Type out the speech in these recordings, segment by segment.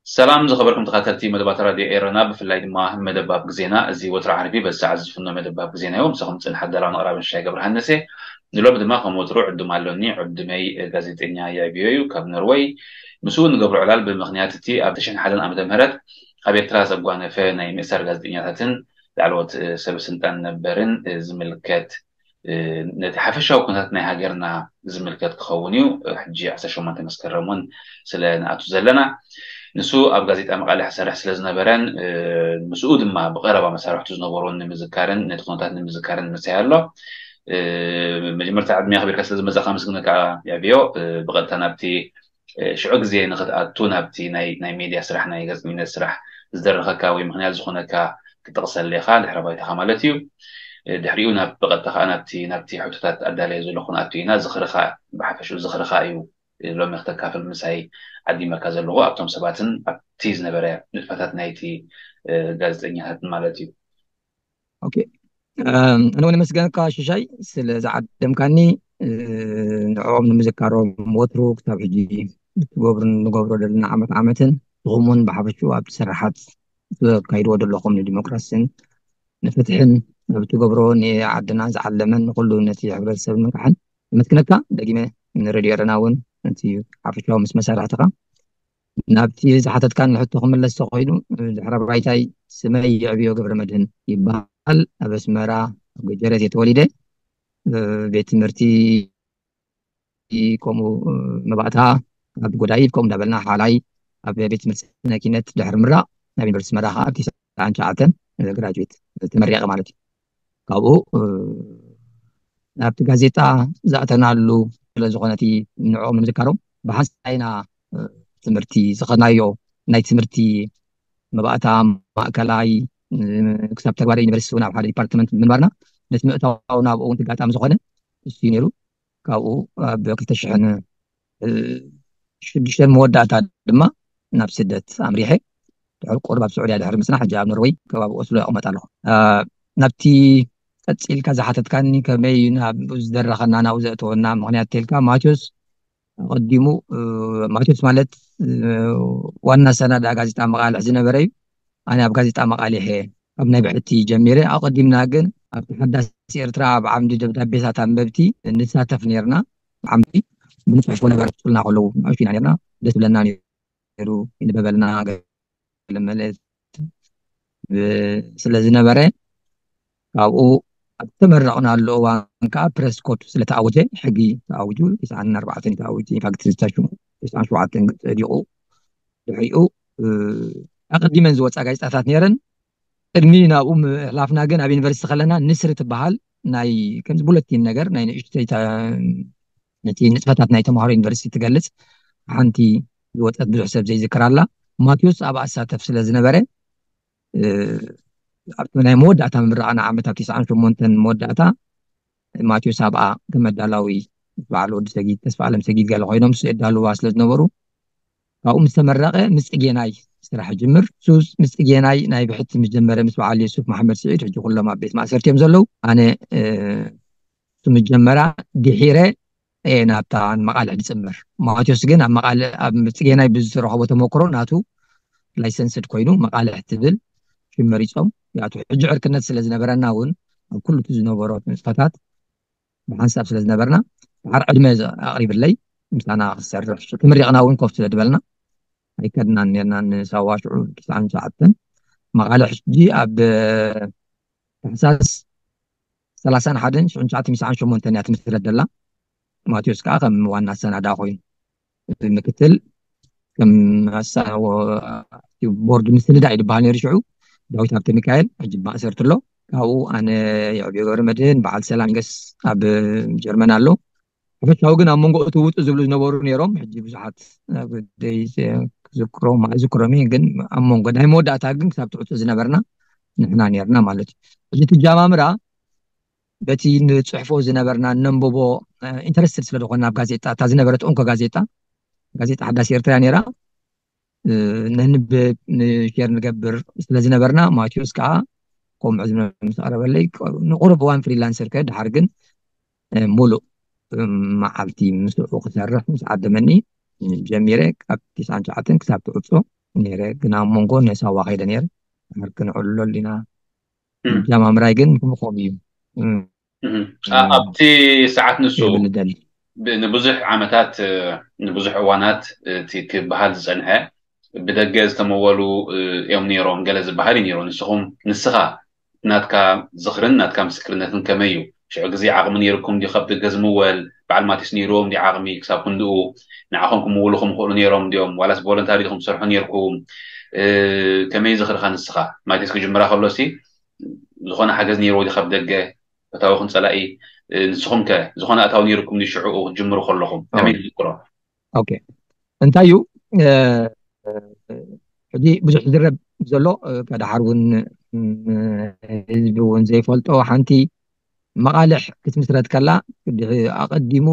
ሰላም ዝኸበርኩም ተኸታተልቲ መደባት ራድዮ ኤረና፣ ብፍላይ ድማ መደብ ኣብ ግዜና። እዚ ወትሮ ዓርቢ በዚ ሰዓት ዝፍኖ መደብ ኣብ ግዜና እዩ። ምሳኹም ጽንሓት ዳላውን ኣቕራብን ሻይ ገብረሃንስ እየ። ንሎሚ ድማ ከም ወትሩ ዕዱም ኣሎኒ። ዕዱመይ ጋዜጠኛ ያቢዮ እዩ ካብ ኖርወይ። ምስኡ ንገብሮ ዕላል ብምኽንያት እቲ ኣብ ተሽሕን ሓደን ዓመተ ምህረት ኣብ ኤርትራ ዘጓነፈ ናይ ምእሳር ጋዜጠኛታትን ላዕለዎት ሰብ ስልጣን ነበርን ዝምልከት ነቲ ሓፈሻዊ ኩነታት ናይ ሃገርና ዝምልከት ክኸውን እዩ። ሕጂ ዓሰርተ ሸሞንተ መስከረም እውን ስለ ንኣቱ ዘለና፣ ንሱ ኣብ ጋዜጣ መቓልሕ ዝሰርሕ ስለ ዝነበረን ምስኡ ድማ ብቐረባ መሳርሕቱ ዝነበሩን ንምዝካርን ነቲ ኩነታት ንምዝካርን ምሳይ ኣሎ። መጀመርታ ዕድመ ኣኽቢርካ ስለ ዝመጻኻ ኣመስግነካ ያቢዮ። ብቐጥታ ናብቲ ሽዑ ግዜ ንኽትኣቱ ናብቲ ናይ ናይ ሜድያ ስራሕ፣ ናይ ጋዜጠኝነት ስራሕ ዝደረኸካ ወይ ምኽንያት ዝኾነካ ክጠቕሰለይ ኢኻ፣ ድሕረ ባይታኻ ማለት እዩ። ድሕሪኡ ናብ ብቐጥታ ከኣ ናብቲ ናብቲ ሕቶታት ኣዳለየ ዘለኹ ንኣቱ ኢና። ዝኽርኻ ብሓፈሽኡ ዝኽርኻ እዩ ሎሚ ክተካፍል ምሳይ ዓዲመካ ዘለኹ፣ ኣብቶም ሰባትን ኣብቲ ዝነበረ ንጥፈታት ናይቲ ጋዜጠኛታትን ማለት እዩ። ኦኬ፣ ኣነ እውን ኣመስገንካ ሽሻይ ስለ ዝዓደምካኒ። ንዕኦም ንምዝካሮም ወትሩ ክሳብ ሕጂ ብትገብሩ ንገብሮ ዘለና ዓመት ዓመትን ንኹም እውን ብሓፈሽኡ ኣብቲ ስራሓት ትካይድዎ ዘለኹም ንዲሞክራሲን ንፍትሕን ኣብ ትገብሮ ንዓድና ዝዓለመን ንኩሉ ነቲ ሕብረተሰብ ንምንቃሕን የመስግነካ። ደጊመ ንሬድዮ ኤረና እውን ነቲ ሓፈሻዊ ምስ መሳርሕትኻ ናብቲ ዝሓተትካን ንሕቶ ክምለስ ተኮይኑ፣ ድሕረ ባይታይ ስመይ የዕብዮ ገብረ መድህን ይበሃል። ኣብ ኣስመራ ኣብ ገጀረት እየ ተወሊደ። ቤት ትምህርቲ ከምኡ መባእታ ኣብ ጎዳይፍ ከምኡ እንዳበልና ሓላይ ኣብ ቤት ትምህርቲ ስነ ኪነት ድሕሪ ምራቕ ናብ ዩኒቨርሲቲ ኣስመራ ከዓ ኣብ ትስዓን ትሽዓተን ግራጁዌት ተመሪቐ ማለት እዩ። ካብኡ ናብቲ ጋዜጣ ዝኣተናሉ ስለ ዝኾነ እቲ ንዕኦም ንምዝካሮም ብሓንሳብ ኢና ትምህርቲ ዝኸድናዮ ናይ ትምህርቲ መባእታ ማእከላይ ክሳብ ተግባራዊ ዩኒቨርሲቲ እውን ኣብ ሓደ ዲፓርትመንት ብምንባርና ነቲ ምእታው ናብኡ እውን ኣጋጣሚ ዝኾነ እሱ እዩ ነይሩ። ካብኡ ኣብ ክልተ ሽሕን ሽዱሽተን መወዳእታ ድማ ናብ ስደት ኣምሪሐ ድሕሪ ቁሩብ ኣብ ስዑድያ ድሕሪ ምጽናሕ ሕጂ ኣብ ኖርወይ ከባቢ ኦስሎ ይቕመጥ ኣለኹ። ናብቲ ቀጺልካ ዝሓተትካኒ ከመይ ናብኡ ዝደረኸና ናብኡ ዘእተወና ምኽንያት ተልካ ማቴዎስ ኣቐዲሙ ማቴዎስ ማለት ዋና ሰናዳ ጋዜጣ መቓልሕ ዝነበረ እዩ። ኣነ ኣብ ጋዜጣ መቓልሕ እየ ካብ ናይ ብሕቲ ጀሚረ። ኣቐዲምና ግን ኣብ ተሓዳሲ ኤርትራ ኣብ ዓምዲ ደብዳቤታት ኣንበብቲ ንሳተፍ ነርና። ዓምዲ ብንጽሕፎ ነገር ክጽልና ከለዉ ንኣሽቱ ኢና ነርና። ደስ ብለና ነይሩ፣ ይንበበልና ገለ መለት ስለ ዝነበረ ካብኡ ኣብ ተመረቕናሉ እዋን ከዓ ፕረስ ኮድ ስለተኣወጀ ሕጊ ተኣዊጁ። ትስዓን ኣርባዕተን ተኣዊጁ ኢንፋክት ትስዓን ሸውዓተን ጸዲቑ ድሕሪኡ ኣቐዲመን ዝወፃ ጋዜጣታት ነይረን። ቅድሚ ናብኡ ምሕላፍና ግን ኣብ ዩኒቨርሲቲ ከለና ንስሪ ትበሃል ናይ ከምዚ ቡለቲን ነገር ናይ ንእሽተይ ነቲ ንጥፈታት ናይ ተምሃሮ ዩኒቨርሲቲ ትገልፅ ሓንቲ ዝወፀት ብዙሕ ሰብ ዘይዝክር ኣላ። ማቴዎስ ኣብኣ ዝሳተፍ ስለ ዝነበረ ኣብቲ ናይ መወዳእታ ምምራቕና ዓመት ኣብ ትስዓን ሸሞንተን መወዳእታ ማቴዎስ ኣብኣ ከም ኣዳላዊ በዓል ወዲ ሰጊድ ተስፋ ኣለም ሰጊድ ገለ ኮይኖም እሱ የዳልዋ ስለ ዝነበሩ ካብኡ ምስ ተመረቐ ምስ ጽጌናይ ስራሕ ጅምር። እሱ ምስ ጽጌናይ ናይ ብሕቲ ምስ ጀመረ ምስ በዓል የሱፍ መሓመድ ስዒድ ሕጂ ኩሎም ኣብ ቤት ማእሰርቲ እዮም ዘለዉ። ኣነ እሱ ምስ ጀመራ ድሒረ እየ ናብታ መቓልሕ ዝጽምር። ማቴዎስ ግን ኣብ መቓልሕ ኣብ ጽጌናይ ብዝረኸቦ ተመክሮ ናቱ ላይሰንስድ ኮይኑ መቓልሕ ትብል ሽም መሪጾም ይኣትዉ። ሕጂ ዕርክነት ስለ ዝነበረና እውን ኣብ ኩሉ እቲ ዝነበሮ ንጥፈታት ብሓንሳብ ስለ ዝነበርና ድሓር ዕድመ ኣቕሪብለይ ምሳና ክሰርሕ ተመሪቕና እውን ኮፍ ስለ ዝበልና ኣይከድናን ነርና ንሳዋ ሽዑ ትስዓን ትሽዓተን መቓለ ሕጂ ኣብ ታሕሳስ ሰላሳን ሓደን ሽዑን ትሽዓተ ሚእትን ትስዓን ሸሞንተን እያ ትምስረት ዘላ። ማቴዎስ ከዓ ከም ዋና ኣሰናዳ ኮይኑ ምክትል ከም ኣሳ- ወ- ቦርድ ምስንዳ እዩ ዝበሃል ነይሩ ሽዑ። ዳዊት ሃብተ ሚካኤል ሕጂ ማእሰርቲ ኣሎ። ካብኡ ኣነ የዕብዮ ገብረ መድህን፣ በዓል ሰላም ገስ ኣብ ጀርመን ኣሎ። ብሓፈሻዊ ግን ኣብ መንጎ እቲ ውጡ ዝብሉ ዝነበሩ ነይሮም። ሕጂ ብዙሓት ኣብ ደይ ክዝክሮም ኣይዝክሮም እየ፣ ግን ኣብ መንጎ ናይ መወዳእታ ግን ክሳብ ትዕጡ ዝነበርና ንሕና ነርና ማለት እዩ። ሕጂ እቲ ጃማምራ በቲ ንጽሕፎ ዝነበርና ነንብቦ፣ ኢንተረስትድ ስለ ዝኾንና ኣብ ጋዜጣ፣ እታ ዝነበረት እንኮ ጋዜጣ፣ ጋዜጣ ሓዳስ ኤርትራ ነይራ። ነንብብ ንሼር ንገብር ስለ ዝነበርና፣ ማቴዎስ ከዓ ከምኡ ዝብለ ምስ ኣቕረበለይ፣ ንቑሩብ እዋን ፍሪላንሰር ከ ድሓር ግን ሙሉእ መዓልቲ ምስኡ ክሰርሕ ምስ ዓደመኒ ጀሚረ፣ ካብ ትስዓን ትሽዓተን ክሳብ ትዕጾ ነይረ። ግን ኣብ መንጎ ንሳዋ ከይደ ነይረ። ድሓር ክንዕልሎ ኣሊና። ጃማምራይ ግን ከምኡ እዩ። ኣብቲ ሰዓት ንሱ ንብዙሕ ዓመታት፣ ንብዙሕ እዋናት እቲ ክበሃል ዝፀንሐ ብደገ ዝተመወሉ እዮም ነይሮም ገለ ዝበሃል እዩ ነይሩ። ንስኹም፣ ንስኻ ናትካ ዝኽርን ናትካ ምስክርነትን ከመይ እዩ? ሽዑ ግዜ ዓቕሚ ነይርኩም ድዩ ካብ ደገ ዝምወል? በዓል ማቴስ ነይርዎም ድዩ ዓቕሚ ክሳብ ክንድኡ? ንዓኹም ክምውሉ ክምኽእሉ ነይሮም ድዮም? ዋላስ ቮለንታሪ ድኹም ትሰርሑ ነይርኩም? ከመይ ዝኽርኻ ንስኻ? ማቴስ ክጅምራ ከሎ ሲ ዝኾነ ሓገዝ ነይርዎ ድዩ ካብ ደገ? ፈታዊ ኹን ጸላኢ? ንስኹም ከ ዝኾነ ኣታዊ ነይርኩም ድዩ ሽዑ ክትጅምሩ ከለኹም? ከመይ ትዝክሮ? ኦኬ፣ እንታይ እዩ ሕጂ ብዙሕ ዝረብ ዘሎ፣ ከዳሓር እውን ህዝቢ እውን ዘይፈልጦ፣ ሓንቲ መቓልሕ ክትምስረት ከላ ኣቐዲሙ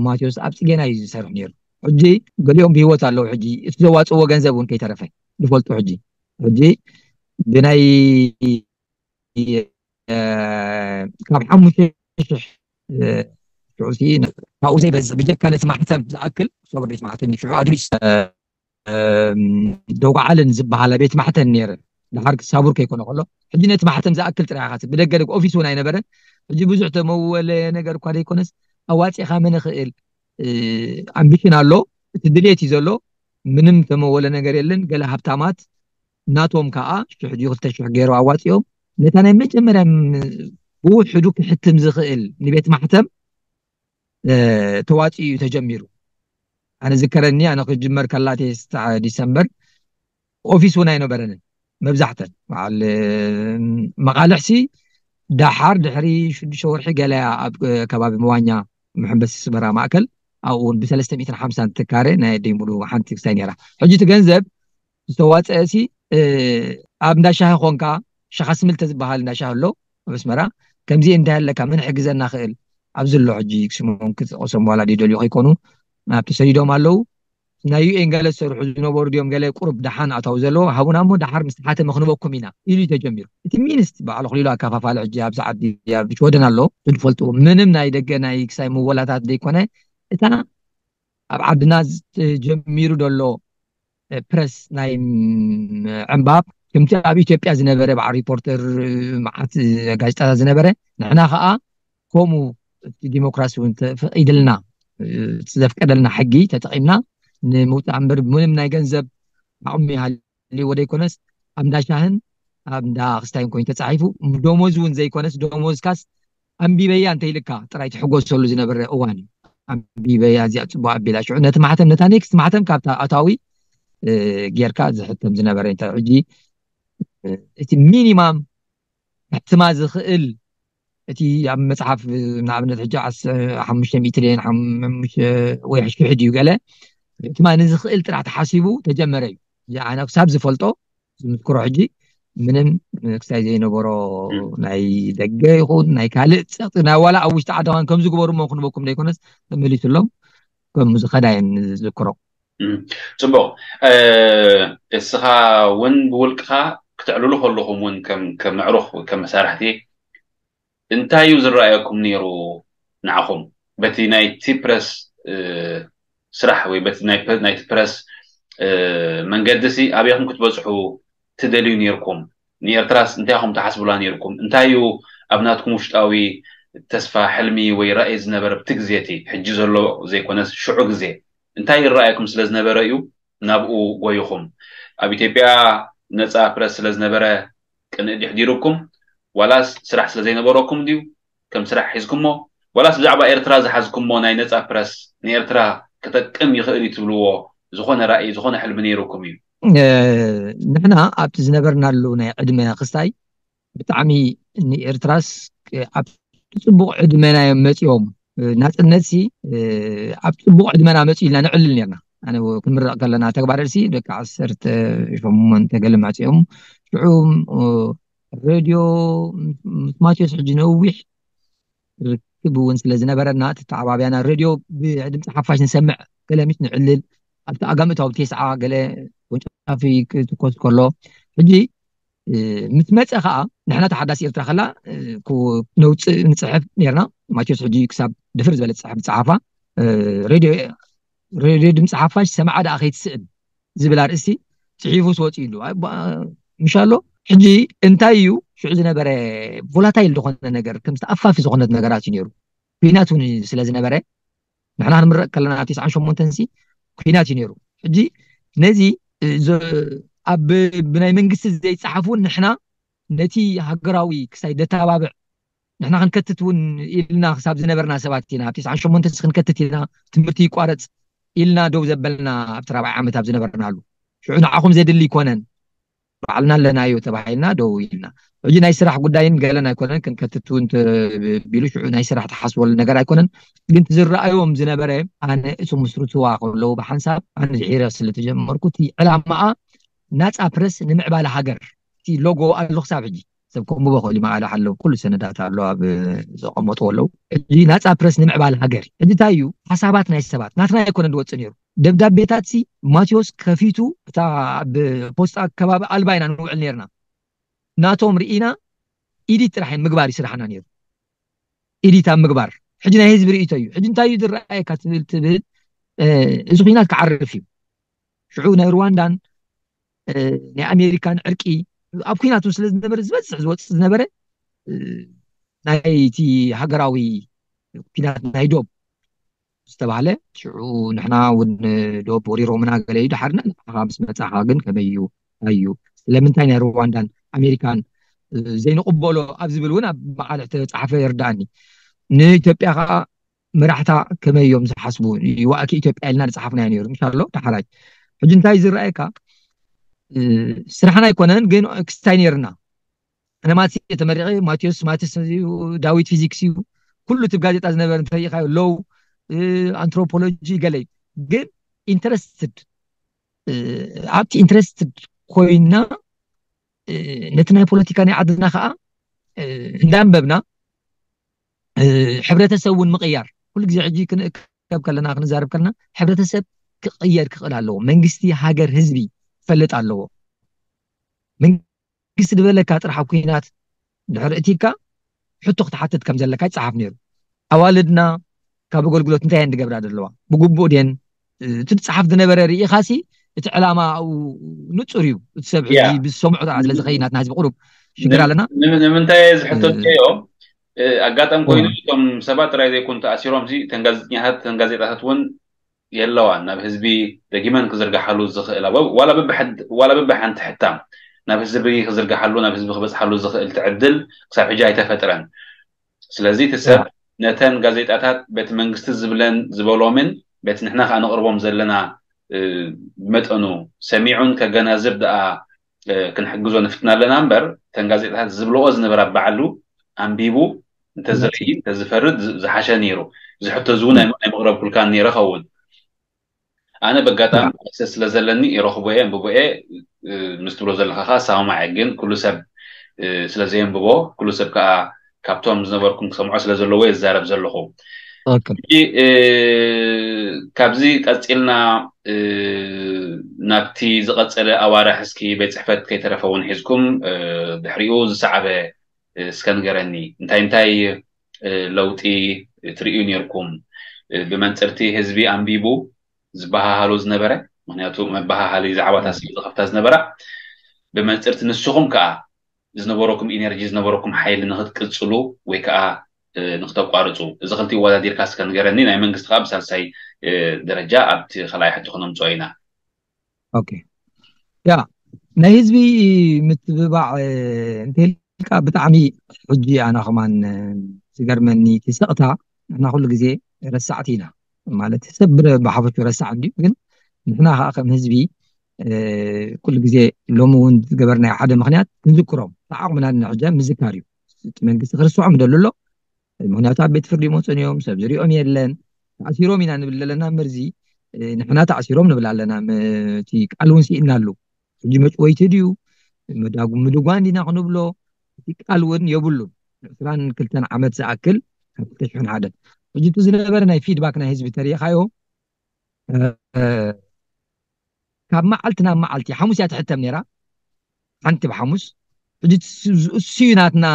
ማቴዎስ ኣብ ጽጌና እዩ ዝሰርሕ ነይሩ። ሕጂ ገሊኦም ብህይወት ኣለዉ። ሕጂ እቲ ዘዋፅዎ ገንዘብ እውን ከይተረፈ ዝፈልጡ ሕጂ ሕጂ ብናይ ካብ ሓሙሽተ ሽሕ ሽዑ ካብኡ ዘይበዝሕ ብጀካ ነቲ ማሕተም ዝኣክል ሶበር ቤት ማሕተም ሽዑ ኣድሪስ ደጓዓልን ዝበሃላ ቤት ማሕተም ነይረ። ድሓር ሳቡር ከይኮነ ከሎ ሕጂ ነቲ ማሕተም ዝኣክል ጥራይ ኢኻ ብደገ ደግ ኦፊስ እውን ኣይነበረን። ሕጂ ብዙሕ ተመወለ ነገር እኳ ዘይኮነስ ኣዋፂኻ መን ይኽእል ኣምቢሽን ኣሎ፣ እቲ ድሌት እዩ ዘሎ። ምንም ተመወለ ነገር የለን። ገለ ሃብታማት ናቶም ከዓ ሽሕ ድዩ ክልተ ሽሕ ገይሩ ኣዋፂኦም ነታ ናይ መጀመርያ ብውሕዱ ክሕትም ዝኽእል ንቤት ማሕተም ተዋፂኡ እዩ ተጀሚሩ። ኣነ ዝከረኒ ኣነ ክጅመር ከላቴ ዲሰምበር ኦፊስ እውን ኣይነበረንን መብዛሕተን በዓል መቃልሕ ሲ ደሓር ድሕሪ ሽዱሽተ ወርሒ ገለ ኣብ ከባቢ መዋኛ መሐንበሲ ስበራ ማእከል ኣብኡ እውን ብሰለስተ ሚእትን ሓምሳን ትካረ ናይ ኣደይ ሙሉ ሓንቲ ክስታይ ነይራ። ሕጂ እቲ ገንዘብ ዝተዋፀአ ሲ ኣብ እንዳ ሻሂ ኮንካ ሸኻ ስምልተ ዝበሃል እንዳ ሻሂ ኣሎ ኣብ ኣስመራ ከምዚ እንታይ ኣለካ መን ሕግዘና ክእል ኣብዚ ኣሎ ሕጂ ስሞም ክጠቐሶም ዋላ ድደልዩ ከይኮኑ ናብ ተሰዲዶም ኣለዉ ናይ ዩኤን ገለ ዝሰርሑ ዝነበሩ ድዮም ገለ ቁሩብ ደሓን ኣታዊ ዘለዎ ሃቡና እሞ ደሓር ምስ ተሓተመ ክንበኩም ኢና ኢሉ እዩ ተጀሚሩ። እቲ ሚኒስት ባዕሉ ክሊሉ ኣካፋፋሊ ሕጂ ኣብዚ ዓዲ ኣብ ሽወደን ኣሎ ዝፈልጥዎ ምንም ናይ ደገ ናይ ክሳይ ምወላታት ዘይኮነ እታ ኣብ ዓድና ዝተጀሚሩ ዘሎ ፕረስ ናይ ዕንባብ ከምቲ ኣብ ኢትዮጵያ ዝነበረ በዓል ሪፖርተር መዓት ጋዜጣታት ዝነበረ ንሕና ከዓ ከምኡ እቲ ዲሞክራሲ እውን ተፈቂድልና ዘፍቀደልና ሕጊ ተጠቂምና ንምውፃእ እምበር ምንም ናይ ገንዘብ ዓቕሚ ሃልይዎ ዘይኮነስ ኣብ እንዳ ሻህን ኣብ እንዳ ክስታይን ኮይኑ ተፃሒፉ ደሞዝ እውን ዘይኮነስ ደሞዝካስ ኣንቢበያ እንተይልካ ጥራይ ትሕጎሰሉ ዝነበረ እዋን እዩ። ኣንቢበያ እዚኣ ፅቡቅ ኣቢላ ሽዑ ነቲ ማሕተም ነታ ኔክስት ማሕተም ካብታ ኣታዊ ጌርካ ዝሕተም ዝነበረ ሕጂ እቲ ሚኒማም ሕትማ ዝኽእል እቲ ኣብ መፅሓፍ ንኣብነት ሕጂ ሓሙሽተ ሚእቲ ደን ወይ ሽሕ ድዩ ገለ ሕትማ ንዝኽእል ጥራሕ ተሓሲቡ ተጀመረ እዩ። ኣነ ክሳብ ዝፈልጦ ዝምስክሮ ሕጂ ምንም ክሳይ ዘይነበሮ ናይ ደገ ይኹን ናይ ካልእ ፀቕጢ ናይ ዋላ ኣብ ውሽጢ ዓዲ ኸን ከም ዝግበሩ እሞ ክንበኩም ዘይኮነስ ተመሊሱሎም ከም ዝኸዳ እየን ዝዝክሮ። ፅቡቅ። እስኻ እውን ብውልቅኻ ክተዕልሉ ከለኹም እውን ከም ኣዕሩኽ ከም መሳርሕቲ እንታይ እዩ ዝረኣየኩም ነይሩ ንዓኹም በቲ ናይቲ ፕረስ ስራሕ ወይ በቲ ናይቲ ፕረስ መንገዲ ሲ ኣበይኹም ክትበፅሑ ትደልዩ ነይርኩም? ንኤርትራስ እንታይ ኢኹም ትሓስቡላ ነይርኩም? እንታይ እዩ ኣብ ናትኩም ውሽጣዊ ተስፋ፣ ሕልሚ ወይ ራእይ ዝነበረ ኣብቲ ግዜ እቲ ሕጂ ዘሎ ዘይኮነስ ሽዑ ግዜ እንታይ ይረኣየኩም ስለ ዝነበረ እዩ ናብኡ ጎይኹም? ኣብ ኢትዮጵያ ነፃ ፕረስ ስለ ዝነበረ ቅንእ ድዩ ኣሕዲሩኩም? ዋላስ ስራሕ ስለ ዘይነበረኩም ድዩ ከም ስራሕ ሒዝኩሞ? ዋላስ ብዛዕባ ኤርትራ ዝሓዝኩሞ ናይ ነፃ ፕረስ ንኤርትራ ክጠቅም ይኽእል እዩ ትብልዎ ዝኾነ ራእይ ዝኾነ ሕልሚ ነይሩኩም እዩ? ንሕና ኣብቲ ዝነበርናሉ ናይ ዕድመ ክስታይ ብጣዕሚ ንኤርትራስ ኣብ ጽቡቕ ዕድመና እዮም መጺኦም። ናጽነት ሲ ኣብ ጽቡቕ ዕድመና መጺኡ ኢልና ነዕልል ነርና። ኣነ ክንምረቕ ከለና ተግባረ ርእሲ ደቂ ዓሰርተ ሸሞንተ ገለ መጺኦም። ሽዑ ሬድዮ ምስ ማቴዎስ ሕጂ ነዊሕ ርክብ እውን ስለ ዝነበረና፣ ተተዓባብያና። ሬድዮ ብድምፂ ሓፋሽ ንሰምዕ፣ ገለ ምሽ ንዕልል። ኣብቲ ኣጋምእታዊ ቴስዓ ገለ ወንጫፊ ክትኮስ ከሎ፣ ሕጂ ምስ መፀ ከዓ ንሕና ተሓዳሲ ኤርትራ ከላ ነውፅእ ንፅሕፍ ነርና። ማቴዎስ ሕጂ ክሳብ ድፍር ዝበለ ዝፅሕፍ ዝፀሓፋ፣ ሬድዮ ድምፂ ሓፋሽ ሰማዓ ደኣ ከይትስእን ዝብል ኣርእስቲ ፅሒፉ ስወፂ ኢሉ ምሻሎ። ሕጂ እንታይ እዩ ሽዑ ዝነበረ ቮላታይል ዝኾነ ነገር፣ ከምዚ ኣፋፊ ዝኾነት ነገራት እዩ ነይሩ። ኩናት እውን ስለ ዝነበረ፣ ንሕና ክንምረቕ ከለና ትስዓን ሸሞንተን ሲ ኩናት እዩ ነይሩ። ሕጂ ነዚ ኣብ ብናይ መንግስቲ ዘይፀሓፉ ንሕና ነቲ ሃገራዊ ክሳይ ደተባብዕ ንሕና ክንከትት እውን ኢልና ክሳብ ዝነበርና ሰባት ኢና። ኣብ ትስዓን ሸሞንተን ክንከትት ኢና፣ ትምህርቲ ይቋረፅ ኢልና ደው ዘበልና ኣብቲ ራብዓይ ዓመት ኣብ ዝነበርናሉ። ሽዑ ንዓኹም ዘድሊ ይኮነን፣ ባዕልና ኣለናዮ ተባሂልና ደው ኢልና። ሕጂ ናይ ስራሕ ጉዳይን ገለን ኣይኮነን፣ ክንከትት እውን ቢሉ ሽዑ ናይ ስራሕ ተሓስበሉ ነገር ኣይኮነን። ግን ዝረኣዮም ዝነበረ ኣነ እሱ ምስርትዋ ከለዉ ብሓንሳብ ኣነ ድሒረ ስለ ተጀመርኩ እቲ ዕላማኣ ናፃ ፕረስ ንምዕባለ ሃገር እቲ ሎጎ ኣሎ ክሳብ ሕጂ። ሰብ ከንብቦ ክእል መዓላ ሓለው ኩሉ ሰነዳት ኣሎ ኣብ ዘቐመጡ ኣለዉ። ሕጂ ናፃ ፕረስ ንምዕባል ሃገር ሕጂ እንታይ እዩ ሓሳባት ናይ ሰባት ናትና ኣይኮነ ዝወፅእ ነይሩ። ደብዳቤታት ሲ ማቴዎስ ከፊቱ እታ ኣብ ፖስጣ ከባቢ ኣልባ ኢና ንውዕል ነርና። ናቶም ርኢና ኢዲት ጥራሕ ምግባር ይስራሕና ነይሩ። ኢዲት ኣብ ምግባር ሕጂ ናይ ህዝቢ ርእቶ እዩ። ሕጂ እንታይ እዩ ዝረኣየካ ትብል ትብል እዚ ኩናት ክዓርፍ እዩ። ሽዑ ናይ ሩዋንዳን ናይ ኣሜሪካን ዕርቂ ኣብ ኩናት ስለ ዝነበረ ዝበዝሕ ዝወፅእ ዝነበረ ናይቲ ሃገራዊ ኩናት ናይ ዶብ ዝተባህለ ሽዑ ንሕና እውን ዶብ ወሪሮምና ገለ እዩ ድሓርና ንዓኻ ምስ መፃኻ ግን ከመይ እዩ ኣዩ ስለምንታይ ናይ ሩዋንዳን ኣሜሪካን ዘይንቕበሎ ኣብ ዝብል እውን ኣብ መዓልዕ ተፃሓፈ ይርዳእኒ። ንኢትዮጵያ ከዓ መራሕታ ከመይ እዮም ዝሓስቡ ይዋእኪ ኢትዮጵያ ኢልና ዝፀሓፍናዮ ነይሩ ምሻሎ ዳሕራይ ሕጂ እንታይ ዝረኣየካ ስራሕና ኣይኮነን ግን ክስታይ ነይርና ኣነ ማትስ ተመሪቐ ማቴዎስ ማትስ ዳዊት ፊዚክስ እዩ ኩሉ ትብ ጋዜጣ ዝነበር እንተሪኢኻዮ ሎው ኣንትሮፖሎጂ ገለ ግን ኢንተረስትድ ኣብቲ ኢንተረስትድ ኮይና ነቲ ናይ ፖለቲካ ናይ ዓድና ከዓ እንዳንበብና ሕብረተሰብ እውን ምቕያር ኩሉ ግዜ ሕጂ ክንእከብ ከለና ክንዛረብ ከለና ሕብረተሰብ ክቕየር ክኽእል ኣለዎ መንግስቲ ሃገር ህዝቢ ክፈልጥ ኣለዎ መንግስቲ ዝበለካ ጥራሕ ኣብ ኩናት ድሕሪ እቲካ ሕቶ ክትሓትት ከም ዘለካ ይፀሓፍ ነይሩ ኣዋልድና ካብ ኣገልግሎት እንታይ እየን ዝገብራ ዘለዋ ብግቡእ ድየን እቲ ዝፀሓፍ ዝነበረ ርኢኻሲ እቲ ዕላማ ንፁር እዩ እቲ ሰብ ሕጂ ብዝሰምዑ ጥራሕ ስለ ዝኸይድ ናትና ህዝቢ ቁሩብ ሽግር ኣለና ንምንታይ እዚ ሕቶ እዮም ኣጋጣሚ ኮይኑ እቶም ሰባት ጥራይ ዘይኮኑ ተኣሲሮም ሲ ተን ጋዜጠኛታት ተን ጋዜጣታት እውን የለዋን ናብ ህዝቢ ደጊመን ክዝርግሓሉ ዝኽእል ዋላ በብሓንቲ ሕታም ናብ ህዝቢ ክዝርግሓሉ ናብ ህዝቢ ክበፅሓሉ ዝኽእል ትዕድል ክሳብ ሕጂ ኣይተፈጥረን ስለዚ እቲ ሰብ ነተን ጋዜጣታት በቲ መንግስቲ ዝብለን ዝበሎምን በቲ ንሕና ከዓ ነቕርቦም ዘለና ብመጠኑ ሰሚዑን ከገናዝብ ደኣ ክንሕግዞ ንፍትና ኣለና እምበር እተን ጋዜጣታት ዝብልኦ ዝነበራ ባዕሉ ኣንቢቡ እንተዝርኢ እንተዝፈርድ ዝሓሸ ነይሩ እዚ ሕቶ እዚ እውን ኣይመቕረብኩልካን ነይረ ኸውን ኣነ በጋጣሚ ኣክሰስ ስለ ዘለኒ ይረኽቦ እየ እንብቦ እየ ምስ ትብሎ ዘለካ ከዓ ሳማዕ ግን ኩሉ ሰብ ስለ ዘየንብቦ ኩሉ ሰብ ከዓ ካብቶም ዝነበርኩም ክሰምዖ ስለ ዘለዎ የዛረብ ዘለኹ ካብዚ ቀፂልና ናብቲ ዝቐፀለ ኣዋርሕ እስኪ ቤት ፅሕፈት ከይተረፈ እውን ሒዝኩም ድሕሪኡ ዝሰዓበ እስከ ንገረኒ እንታይ እንታይ ለውጢ ትርእዩ ነርኩም ብመንፅርቲ ህዝቢ ኣንቢቡ ዝበሃሃሎ ዝነበረ ምክንያቱ መበሃሃሊ ዛዕባታት ስለ ዝኸፍታ ዝነበራ ብመንፅርቲ ንስኹም ከዓ ዝነበረኩም ኢነርጂ ዝነበረኩም ሓይሊ ንክትቅፅሉ ወይ ከዓ ንክተቋርፁ እዚ ክልቲ ወዳዲርካ እስከ ንገረኒ ናይ መንግስቲ ከዓ ብሳልሳይ ደረጃ ኣብቲ ካልኣይ ሕቶ ክነምፅኦ ኢና ኦኬ ያ ናይ ህዝቢ ምትብባዕ እንተልካ ብጣዕሚ ሕጂ ኣና ከማን ዝገርመኒ እቲ ስቕታ ንሕና ኩሉ ግዜ ረሳዕቲ ኢና ማለት ሰብ ብሓፈሹ ረሳዕ እንድዩ ግን ንሕና ከዓ ከም ህዝቢ ኩሉ ግዜ ሎሚ እውን ዝገበርናዮ ሓደ ምክንያት ክንዝክሮም ተዓቕምና ንሕጃ ምዝካር እዩ። እቲ መንግስቲ ክርስዖም ደሉ ኣሎ። ምክንያቱ ኣብ ቤት ፍርዲ መፅን እዮም፣ ሰብ ዝሪኦም የለን። ተኣሲሮም ኢና ንብል ዘለና እምበርዚ ንሕና ተኣሲሮም ንብል ኣለና። እቲ ቃል እውን ስኢንናሉ። ሕጂ መጭወይቲ ድዩ ምዳጉ ምድጓን ዲና ክንብሎ እቲ ቃል እውን የብሉን። ዕስራን ክልተን ዓመት ዝኣክል ካብ ክልተ ሽሕን ሓደን ሕጂ እቲ ዝነበረ ናይ ፊድባክ ናይ ህዝቢ ተሪኻዮ ካብ መዓልቲ ናብ መዓልቲ ሓሙስ እያ ትሕተም ነይራ። ሓንቲ ብሓሙስ ሕጂ እሱ እዩ ናትና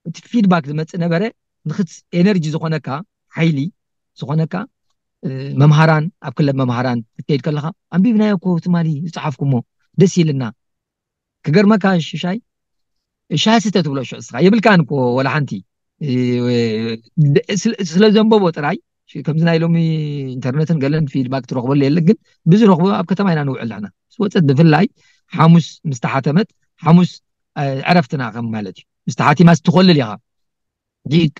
እቲ ፊድባክ ዝመፅእ ነበረ። ንክት ኤነርጂ ዝኾነካ ሓይሊ ዝኾነካ መምሃራን ኣብ ክለብ መምሃራን ክትከይድ ከለካ ኣንቢብናዮ እኮ ትማሊ ዝፀሓፍኩሞ ደስ ኢልና። ክገርመካ ሽሻይ ሻስተ ትብሎ ሽዑ እስኻ የብልካን እኮ ወላ ሓንቲ ስለ ዘንበቦ ጥራይ ከምዚ ናይ ሎሚ ኢንተርነትን ገለን ፊድባክ ትረኽበሉ የለ። ግን ብዝረኽቦ ኣብ ከተማ ኢና ንውዕል ኣለና። ስወፀት ብፍላይ ሓሙስ ምስ ተሓተመት ሓሙስ ዕረፍትና ከም ማለት እዩ። ምስ ተሓቲማ ስትኾልል ኢኻ። ዲግ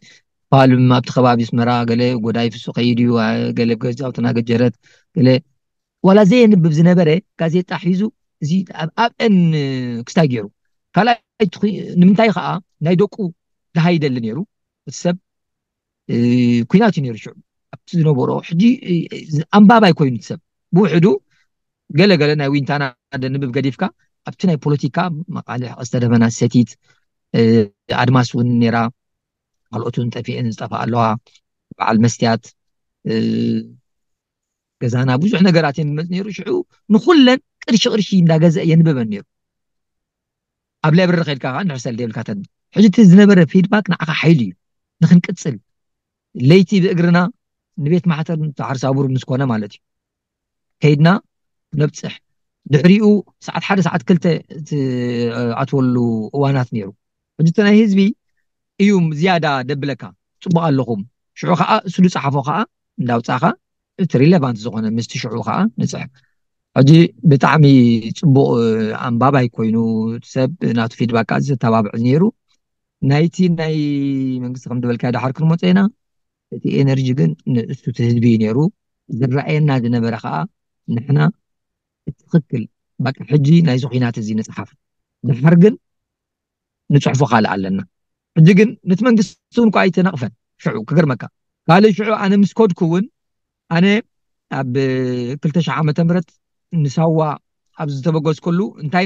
ፋልም ኣብቲ ከባቢ ኣስመራ ገለ ጎዳይ ፍሱ ከይድ እዩ። ገለ ገዛውትና ገጀረት ገለ ዋላ ዘየንብብ ዝነበረ ጋዜጣ ሒዙ እዚ ኣብአን ክስታይ ገይሩ። ካልኣይ ንምንታይ ከዓ ናይ ደቁ ድሃ ይደሊ ነይሩ እቲ ሰብ። ኩናት እዩ ነይሩ ሽዑ ኣብቲ ዝነበሮ። ሕጂ ኣንባባይ ኮይኑ ሰብ ብውሕዱ ገለ ገለ ናይ ዊንታና ደንብብ ገዲፍካ ኣብቲ ናይ ፖለቲካ መቃልሕ ቀስተ ደመና ሰቲት ኣድማስ እውን ነይራ። ካልኦት እውን ጠፊአን ዝጠፋ ኣለዋ። በዓል መስትያት ገዛና ብዙሕ ነገራት እየን ዝመፅ ነይሩ። ሽዑ ንኩለን ቅርሺ ቅርሺ እንዳገዘ የንብበን ነይሩ። ኣብ ላይብረሪ ከድካ ከዓ ንሕሰል ደብልካ ተንብ። ሕጂ እቲ ዝነበረ ፊድባክ ንዓኻ ሓይሊ እዩ። ንክንቅፅል ለይቲ ብእግርና ንቤት ማሕተር ተሓርሳቡር ምስ ኮነ ማለት እዩ ከይድና ነብፅሕ። ድሕሪኡ ሰዓት ሓደ ሰዓት ክልተ ትኣትወሉ እዋናት ነይሩ። ሕጂ እቲ ናይ ህዝቢ እዩ ዝያዳ ደብለካ። ፅቡቅ ኣለኹም። ሽዑ ከዓ እሱ ዝፀሓፎ ከዓ እንዳውፃእካ እቲ ሪሌቫንት ዝኾነ ምስቲ ሽዑ ከዓ ንፅሕፍ። ሕጂ ብጣዕሚ ፅቡቅ ኣንባባይ ኮይኑ ሰብ ናቱ ፊድባክ ከዓ ዘተባብዕ ነይሩ። ናይቲ ናይ መንግስቲ ከም ዝበልካ ድሓር ክንመፀ ኢና። እቲ ኤነርጂ ግን ንእሱ እቲ ህዝቢ እዩ ነይሩ። ዝረኣየና ዝነበረ ከዓ ንሕና ትክክል በቃ ሕጂ ናይዚ ኩናት እዚ ንፅሓፍ። ድሓር ግን ንፅሕፎ ካልእ ኣለና። ሕጂ ግን ነቲ መንግስቲ እውን እኳ ኣይተነቕፈን። ሽዑ ክገርመካ ካልእ ሽዑ ኣነ ምስ ኮድኩ እውን ኣነ ኣብ ክልተ ሽሕ ዓመተ ምህረት ንሳዋ ኣብ ዝተበገዝከሉ እንታይ